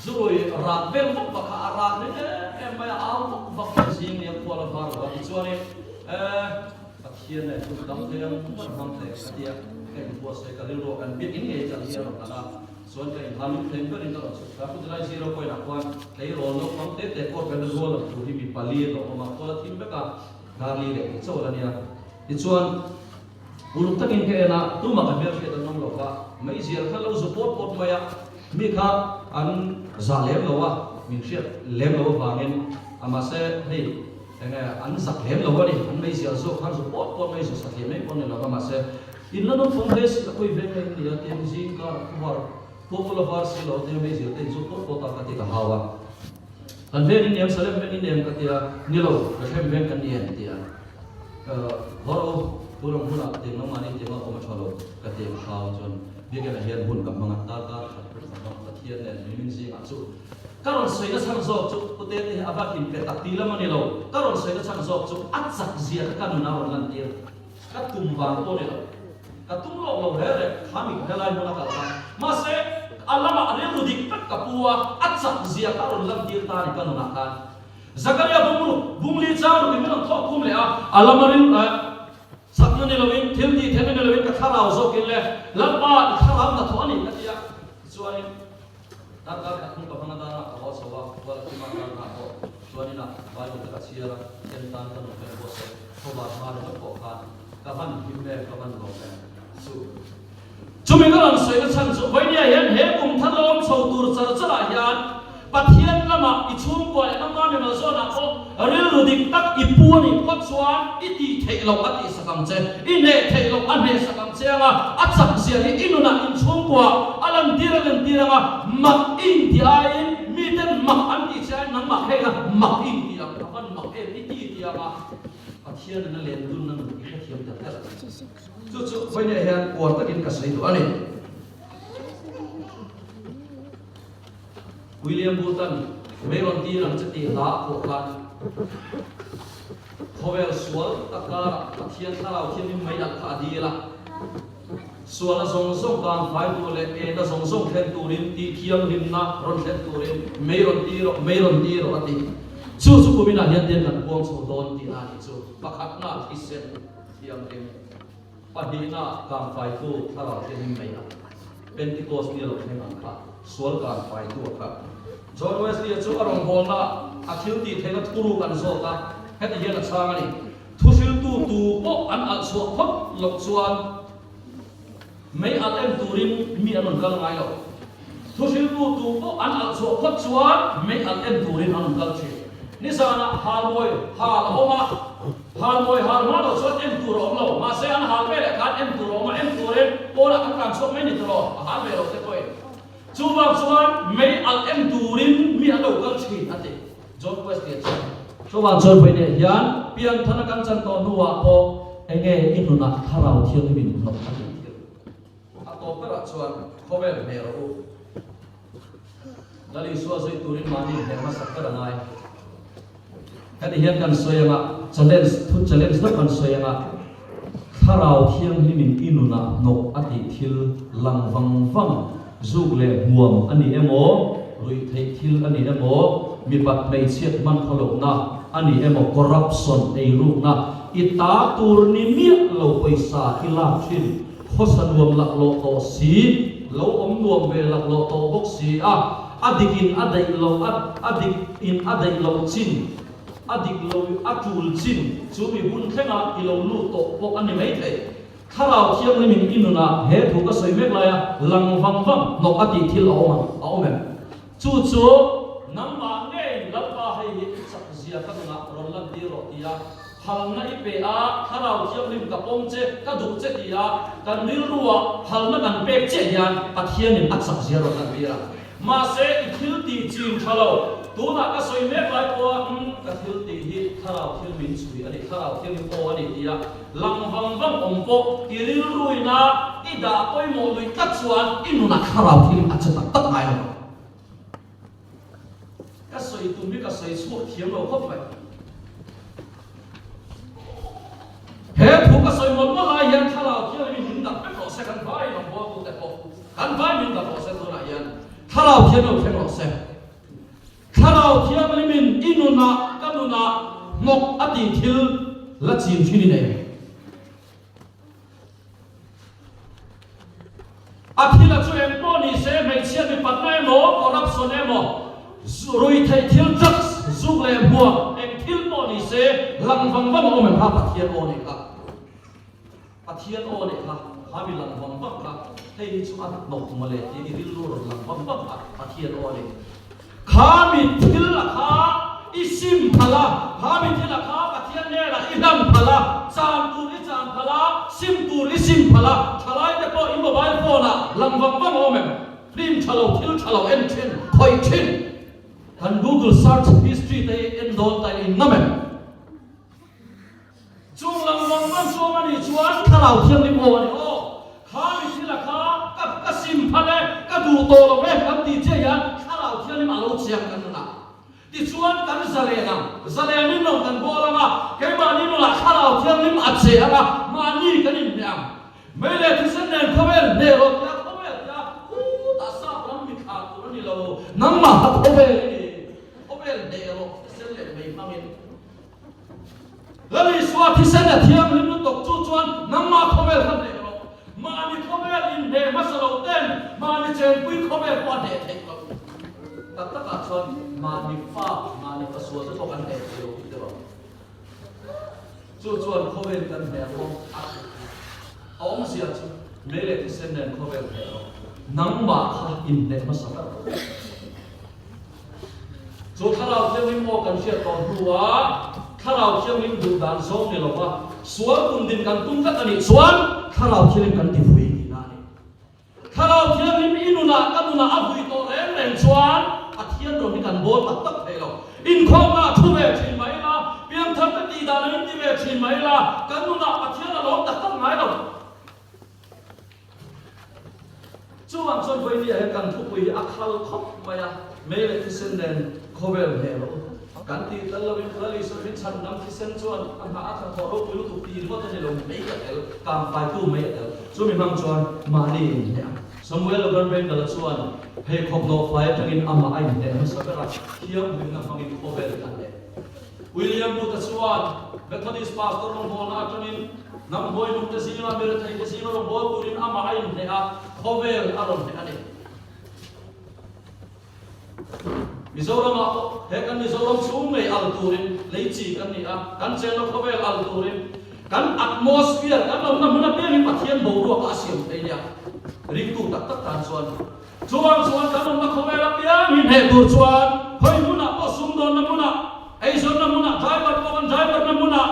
Speaker 1: Zurui rak vel vak vak kha a rak ring em em mai a, au vak vak hi zing nia khual a var lo a, tichuanin eh Pathian nen hun dang thei ang hman hmang thei ka tia ka inbuatsaih ka rilru a kan biak in ngei kan hi a rawn lang a, chuan ka inham in thleng berin ka rawn chhuk thla. Pu Tilai zero point ah khuan tleirawl naupang te te court kan rual ang tur hi mi pali an awm a, khual a thim vek a, Darli leh tih chauh a la nia. Tichuan. Uluk takin ka en a, tumah ka hmelhriat an awm lo va, meizial kha lo zu pawt pawt mai a, mi kha an zah lem lo a, min hriat lem lo avangin a mahse hei enge an zak lem lo a ni, an meizial zawk khan zu pawt pawt mai zu satliah mai pawh a ni lo va, mahse in la naupang hle si a khawi veng mai in ni a tiin zing kar a khuvar khua la var si lo tia meizial te in zu pawt pawt a ka ti ka hau a, kan veng in nem Salem veng in nem ka tia ni lo Bethlehem veng kan ni em tia. Hawro Purang hunah tiang lo mahni tiang a awm a tha lo ka ti ang hau chuan Biakina hian hun ka hmang a, darkar khat hun ka hmang Pathian nen min zingah chu ka rawn sawi na chhan zawk chu Pute te hi a va hlim pe tak ti lam a ni lo, ka rawn sawi na chhan zawk chu a chak zia kha ka nun a rawn lan tir ka tum vang pawh ni lo, ka tum lawk lo reng reng kha mi helai hmun a kal kha mahse a lamah rilru dik tak ka pu a, a chak zia kha a rawn lan tir ta a ni ka nunah khan. Zakaria bung bung li chang rukin min rawn thawk khum leh a, a lama ril eh chakna ni loin, thil tih theihna ni loin ka thlarau zawkin le Lalpa i thlarau hnathawh a ni ka ti a. Tichuanin darkar khat hnu ka hmang atana ka haw chho a, Kuala Thima darkar pawh chuanin a Bible te ka chhiar a, Pathian tan ka nun ka ni bawk se, khawvar hma ringawt pawh khan ka van him em, ka van lawm em chu. Chumi ka rawn sawi na chhan chu Vainia hian he kum thar lo awm chho tur char charah hian Pathian lamah i chhungkua leh nangma mimal zawnah pawh rilru dik tak i pu a nih phawt chuan i tih theih loh a tihsak ang che, i hneh theih loh a hnehsak ang che anga a chak zia hi i nunah in chhungkua a lantir a lantir anga mak i intih aiin miten mak an tih che aiin nangmah kha mak i intih ang, a van mak em i ti tih anga Pathian in a len dunna nun i hrethiam tel tel. Chu chu vawiinah hian uar takin ka sawi duh a ni. William Booth-a'n Mei rawn tir ang che tih hla a phuah khan khawvel sual tak karah Pathian thlarau thiamim mei alh kha a dil a. Sualna zawng zawng kan fai tur leh enna zawng zawng thlen turin tih thianghlimna rawn thlen turin mei rawn tir rawh, mei rawn tir rawh a ti. Chu chu kuminah hian tiang kan puang chho dawn tihna a nih chu. Pakhatna thisen. Thianghlim pahnihna kangfaitu thlarau thianghlim mai a. Pentecost ni a lo thleng ang kha, sual kan faitu a kha. John Wesley-a chu a rawngbawlna a thil tih theihna thuruk an zawt a, heti hian a chhang a ni, Thuhriltu tu pawh an alh chhuah phawt loh chuan mei alh em turin mi an rawn kal ngai lo. Thuhriltu tu pawh an alh chhuah phawt chuan mei alh en turin an rawn kal thin. Nizanah halmawi hal a awm a, halmawi hal hma loh chuan en tur a awm lo. Mahse an hal veleh khan en tur a awm a, en turin pawnah kan tlan chhuak mai ni tawh, a hal ve lo te pawhin. Chuvang chuan mei alh en turin mi an lo kal thin a ti John Wesley-a chuan. Chuvang chuan vawiinah hian pianthana kan chan tawh hnuah pawh enge i hnunah thlarau thianghlim in hnawk a tih thil. A tawp berah chuan khawvel hne rawh u. Lal Isua zui turin mahni hne hmasak ber a ngai. Heti hian kan sawi anga, challenge, thu challenge deuh kan sawi anga, Thlarau Thianghlimin i nunah hnawk a tih thil lang vang vang, zuk leh hmuam a ni emaw, ruih theih thil a ni emaw, mipat hmeichhiat hman khawlohna a ni emaw, corruption, eirukna, i ta tur ni miah lo pawisa i lak thin, khawsa nuam laklawh tawh si, lo awm nuam ve laklawh tawh bawk si a, A dik in a daih lo a, a dik in a daih loh chin, a dik lo a tul chin chu mi hun thlengah i lo lut tawh pawh a ni mai thei. Thlarau Thianghlimin i nunah he thu ka sawi mek laia lang vang vang hnawk a tih thil a awm ang, a awm em? Chu chu nangmah ngeiin Lalpa hei hi i chak zia ka nunah rawn lantir rawh tia Phalna i pe a, Thlarau Thianghlim ka pawm che, ka duh che ti a, kan rilrua phalna kan pek chiah hian Pathianin a chak zia rawn lantir a. Mahse, i thil tih chin tha lo. Tunah ka sawi mek lai pawha, Umm, ka thil tih hi Thlarau thil min chhui a ni, Thlarau Thianghlim aw a ni ti a, lang vang vang awm pawh i rilruina i dah pawimawh luih tlat chuan i nunah Thlarau Thianghlim a che tak tak ngai lo. Ka sawi tum hi ka sawi chhuak thiam lo khawp mai. He thu ka sawi mawlh mawlh lai hian thlarau thianghlim min dap vek rawh se, kan vai in awm bual tute pawh kan vai min dap rawh se tunah hian thlarau thianghlim lo thleng rawh se. Thlarau thianghlimin i nunah ka nunah hnawk a tih thil la chin thin i nei. A thil a chu eng pawh ni se, hmeichhia mipatna emaw, corruption emaw, rui theih thil, drugs, zuk leh hmuam, eng thil pawh ni se, lang vang vang a awm em kha Pathian aw nih kha. Pathian aw nih kha, kha mi lang vang vang kha, hei hi chu a hnawk mawle tih i rilru rawn lang vang vang kha Pathian aw a ni. Kha mi thil a kha i sim phal a, kha mi thil a kha Pathian hnenah i hlan phal a, chan tur i chan phal a, sim tur i sim phal a, thalaite pawh i mobile phone ah lang vang vang awm em? Film tha lo, thil tha lo en thin, khawih thin. Kan Google search history te hi en dawn ta in ngam em? Chung lang vang vang chuang a nih chuan Thlarau Thianghlim aw a ni aw. Kha mi thil a kha ka ka sim phal e, ka duh tawh lo e kan tih chiah hian Thlarau Thianghlim a lo chiang kan nunah. Tichuan kan zalen ang, zalenin rawn kan bawl ang a, keimahni nunah Thlarau Thianghlim a che ang a, mahni kan inhneh ang. Mei leh thisen nen khawvel hneh rawh tia khawvel tia khutah sap ram mithla tur a ni lo, nangmah kha khawvel i ni, khawvel hneh rawh thisen leh mei hmangin. Lal Isua thisen a thianghlim lutuk chu chuan nangmah khawvel kha hneh rawh. Mahni khawvel inhneh hmasa lo ten mahni chenpui khawvel pawh a hneh theih loh. Tak takah chuan mahni fa, mahni fasual te pawh kan hneh thei lo tih te rawh. Chu chuan khawvel kan hneh rawh a theih theih. A awmzia chu mei leh thisen nen khawvel hneh rawh. Nangmah kha inhneh hmasa ber rawh. Chu Thlarau Thianghlim aw kan hriat tawh hnuah Thlarau Thianghlim duh dan zawng ni lova sual tum din kan tum tlat a nih chuan Thlarau Thianghlim kan ti vui tihna a ni. Thlarau Thianghlim i nunah ka nunah a vui tawh reng reng chuan Pathian rawn hi kan bawl tak tak thei lo. Inkhawmna a thu ve thin mai ila, piangthar te tih dan an inti ve thin mai ila, kan nunah Pathian a lawm tak tak ngai lo. Chuvang chuan vawinia hian kan thupui hi a khal khawp mai a, mei leh thisen nen khawvel hneh rawh u. Kan tih tel loin Lal Isua min chhan dam thisen chuan a hna a thla thawh ropui lutuk tih ringawt a ni lo, mei a tel, kangfaitu mei a tel. Chumi hmang chuan mahni inhneh ang. Samuel Logan Randall-a chuan pheikhawk nawhfai atangin amah a inhneh hmasa ber a, thianghlimna hmangin khawvel a hneh. William Booth-a chuan Methodist pastor rawngbawlna atangin hnam huainungte zinga mi retheite zinga rawngbâwl turin amah a inhneh a. Khawvel a rawn hneh a ni. Mizoramah pawh he kan Mizoram chhung ngei al turin lei chi kan ni a, kan chenna khawvel al turin kan atmosphere, kan awmna hmun apiangin Pathian boruak a siam thei nia. Ringtu tak tak tan chuan chuvang chuan kan awmna khawvel apiangin hneh tur chuan khawi hmunah pawh sumdawnna hmunah, eizawnna hmunah, driver pawh kan driver na hmunah,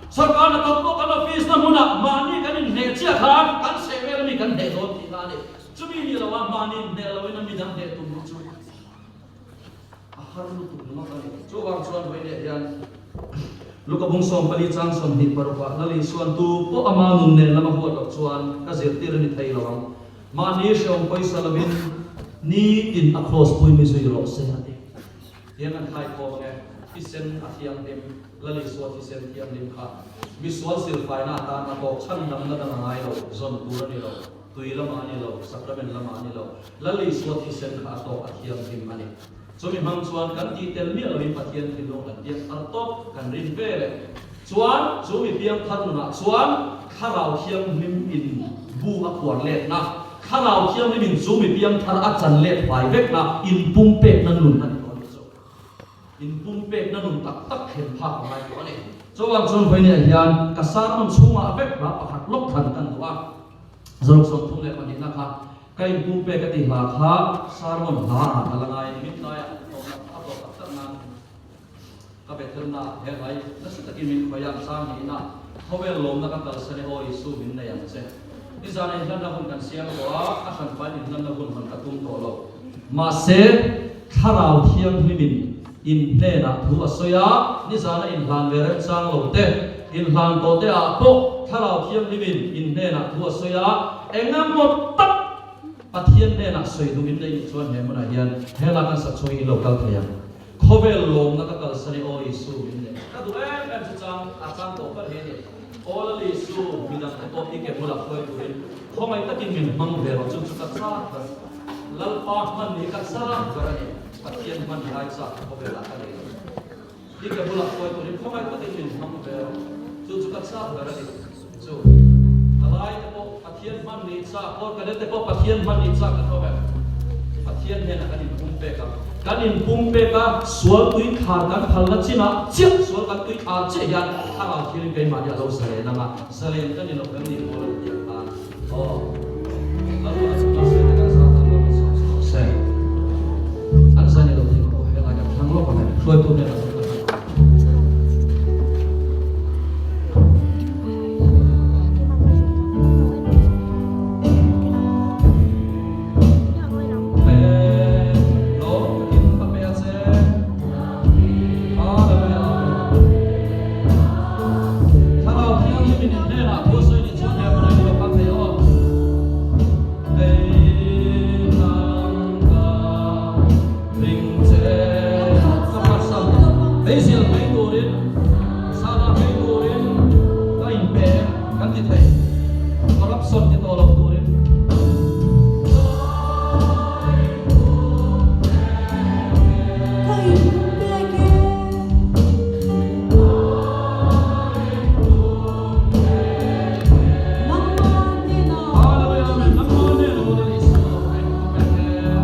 Speaker 1: sorkar hnathawk pawh kan office na hmunah mahni kan inhneh chiah khan kan seh vel ami kan hneh dawn tihna a ni. Chumi ni loa mahni hneh loin a midang hneh tum hi chu a har lutuk ringawt a ni. Chuvang chuan vawiinah hian Luka bung 14 chang 26 ah Lal Isuan tu pawh ama nun nen lama huat loh chuan ka zirtir a ni thei lo ang. Mahni hreawm pawisa lovin nitin a kraws pui mi zui rawh se a ti. Tiang an khai khawm ange, thisen a thianghlim, Lal Isua thisen thianghlim kha misual silfaina atan a tawk chhan damna dang a ngai lo, zawn tur a ni lo. Tui lamah a ni lo, sacrament lamah a ni lo, Lal Isua thisen kha a tawk a thianghlim a ni. Chumi hmang chuan kan tih tel miah loin Pathian thinlung kan piang thar tawp, kan rin ve leh. Chuan chu mi piang thar nunah chuan Thlarau Thianghlim in bu a khuar letna, Thlarau Thianghlim in chu mi piang thar a chan let fai vekna, inpumpekna nun a ni dawn ni chu. Inpumpekna nun tak tak thlen phak a ngai tawh a ni. Chuvang chuan vawiinah hian ka sermon chhungah vek hla pakhat lawk thlan kan duh a. Zaruk 32 na kha ka inpumpek a ti hla kha sermon hla ah ka la ngai a ni. Mitlaiah tawhna a tawh tak tak nan ka Bethelna he hlai nasa takin min khawih a, chang hnihna khawvel lawmna ka kalsan e aw Isu min nei ang che. Nizan inhlanna hun kan siam tawh a, a hranpain inhlanna hun hawn ka tum tawh lo. Mahse, Thlarau Thianghlimin in hnenah thu a sawi a, nizana inhlan ve remchang lo te, inhlan tawh te ah pawh Thlarau Thianghlimin in hnenah thu a sawi a, engemaw tak Pathian hnenah sawi duh in nei nih chuan he hmunah hian hela kan sak chungin in lo kal thei ang. Khawvel lawmna ka kalsan i aw Isu min nei. Ka duh em em chu chang a chang tawh ber hi a ni. Aw Lal Isu, midang te pawh i ke bulah hruai turin khawngaih takin min hmang ve rawh chu chu ka chak ber. Lalpa hman hi ka chak ber a ni. Pathian hman lai chak khawvelah ka nei lo. I ke bulah hruai turin khawngaih takin min hmang ve rawh chu chu ka chak ber a ni. Chu Thalai te pawh Pathian hman nih chak, Paul Cadet te pawh Pathian hman nih chak kan awm em? Pathian hnenah kan inpum pek a, kan inpum pek a, sual tui thlar kan phalna chinah chiah sual kan tui thlar chiah hian thlarau thilin keimahni a lo zalen ang a, zalen kan inawm em ni Paul a ti ang khan aw Lalpa a chungah sawi te kan zah tan lo kan sawm sawm se an zan i lo thing aw helai kan thlang lawk ang e hruaitu hnenah kan thlang. Meizial mai turin, sahdah mai turin ka inpe kan ti thei. Corruption ti tawh lo turin.
Speaker 2: Ka inpek e. Nangmah hnenah.
Speaker 1: Hallelujah Amen. Nangmah hnenah Lal Isua ka inpek e.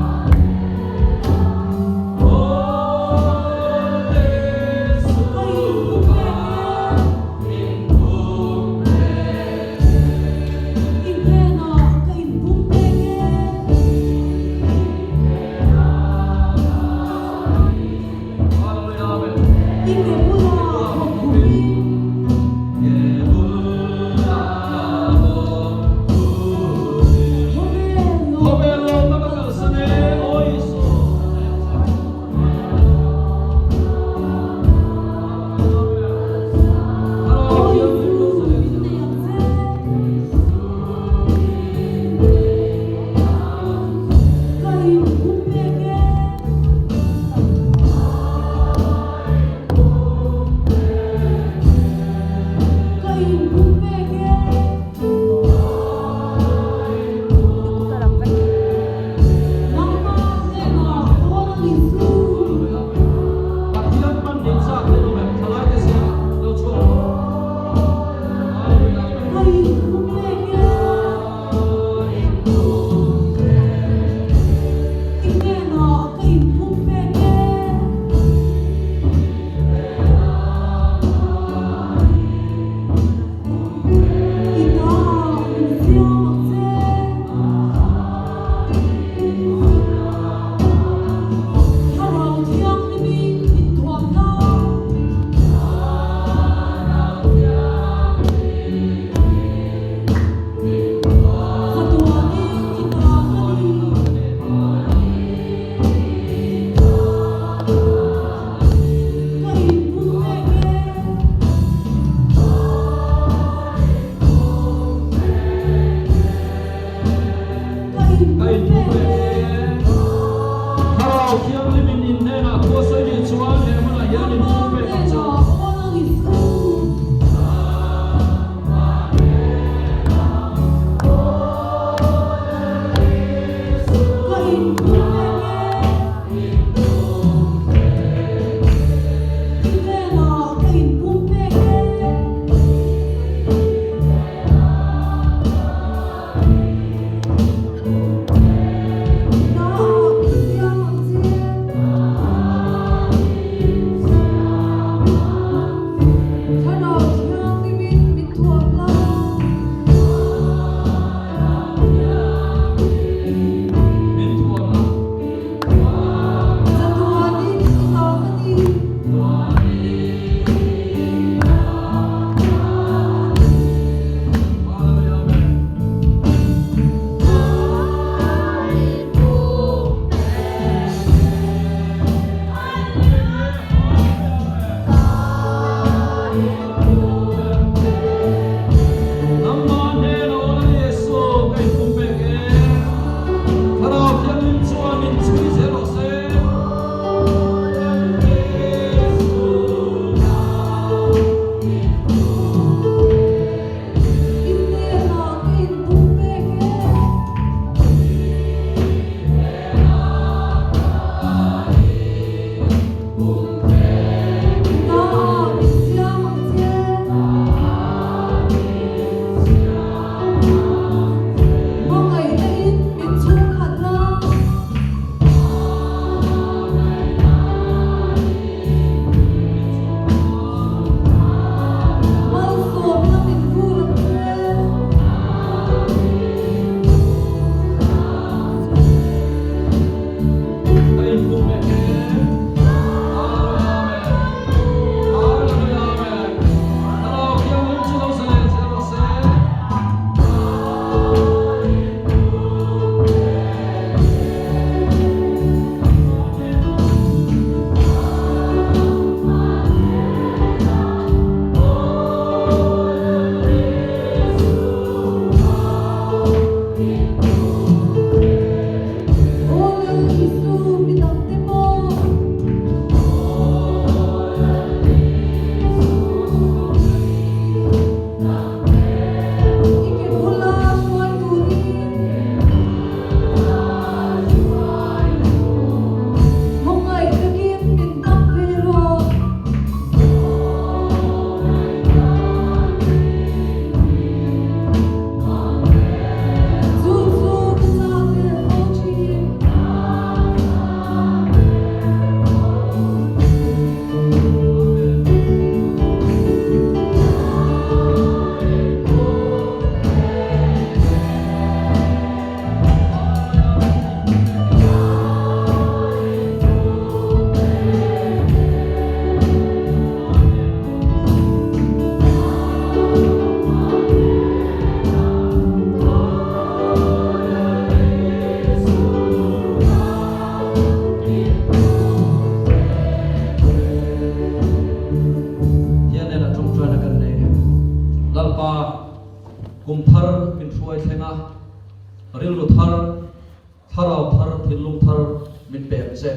Speaker 1: min pe ang che.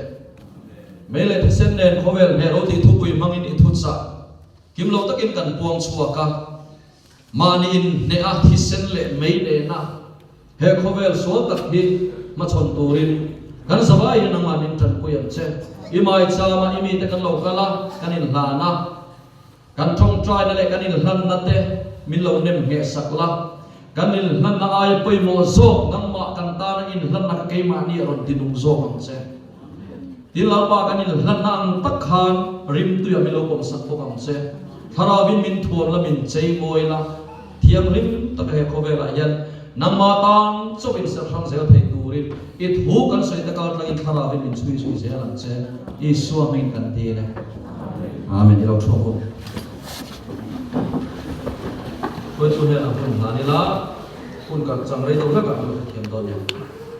Speaker 1: Mei leh thisen nen khawvel hmeh lo tih thupui hmangin i thuchah kim lo takin kan puang chhuak a. Mahni inhneh a thisen leh mei nena he khawvel sual tak hi hmachhawn turin kan zavaiin nangmah min tanpui ang che. I maichama i mite kan lo kal a, kan inhlan a. Kan tawngtaina leh kan inhlanna te min lo nem ngheh sak la, kan inhlanna aia pawimawh zawk nangmah kan tana inhlanna kha keimahni a rawn tinung zawk ang che. Tin Lalpa kan inhlanna ang tak khan rimtuiah min lo pawmsak bawk ang che. Thlarauin min thuam la min chei mawi la, thianghlim taka he khawvelah hian nangmah tan chauh inserh hrang zel thei turin i thu kan sawi te kal tlangin Thlarauin min chhui zui zel ang che. Isua hmingin kan dil e. Amen. I lo thu ang u. Hruaitu hian a hun hlan ila, hun kan chang rei deuh hlek a, kan lo hrethiam dawn nia.